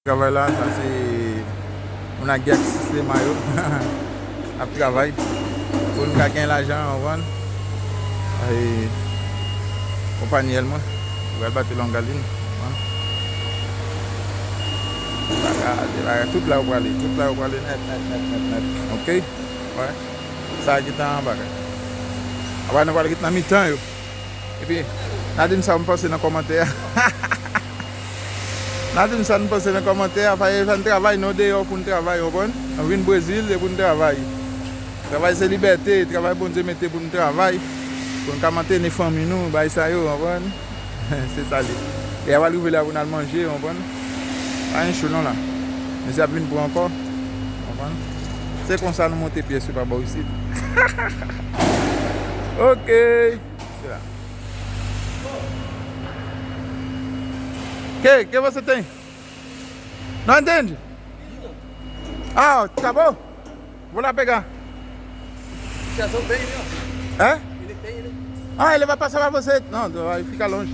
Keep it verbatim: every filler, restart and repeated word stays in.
Travay la, sa se moun ak gen ak sistema yo ap travay pou n ka gen lajan, w konprann? E konpanyèl mwen, pral bati Longalin, w konprann? Bagay, bagay, tout la yo prale, tout la yo prale nèt, nèt, nèt, nèt, nèt. Oke? Wè. Sa a gentan bagay. Apre nou pral ret nan mitan yo. Epi, n a di m sa nou panse nan kòmantè a. N a di m sa nou panse nan kòmantè a. Fè sa n travay, nou deyò pou n travay, w konprann? Nou vin Brezil, se pou n travay. Travay se libète, travay Bondye mete pou n travay. Pou n ka mantene fanmi nou, bay sa yo, w konprann? Se sa li. E a pral rive la pou n al manje, w konprann? Pa gen cho non la. Mesye ap vin pran ankò, w konprann? Se konsa nou monte pyès yo pa bò isit. Ok. Sei lá. Que, que você tem? Não entende? Ah, acabou? Vou lá pegar. Você achou bem, viu? É? Ele tem, né? Ah, ele vai passar pra você. Não, vai ficar longe.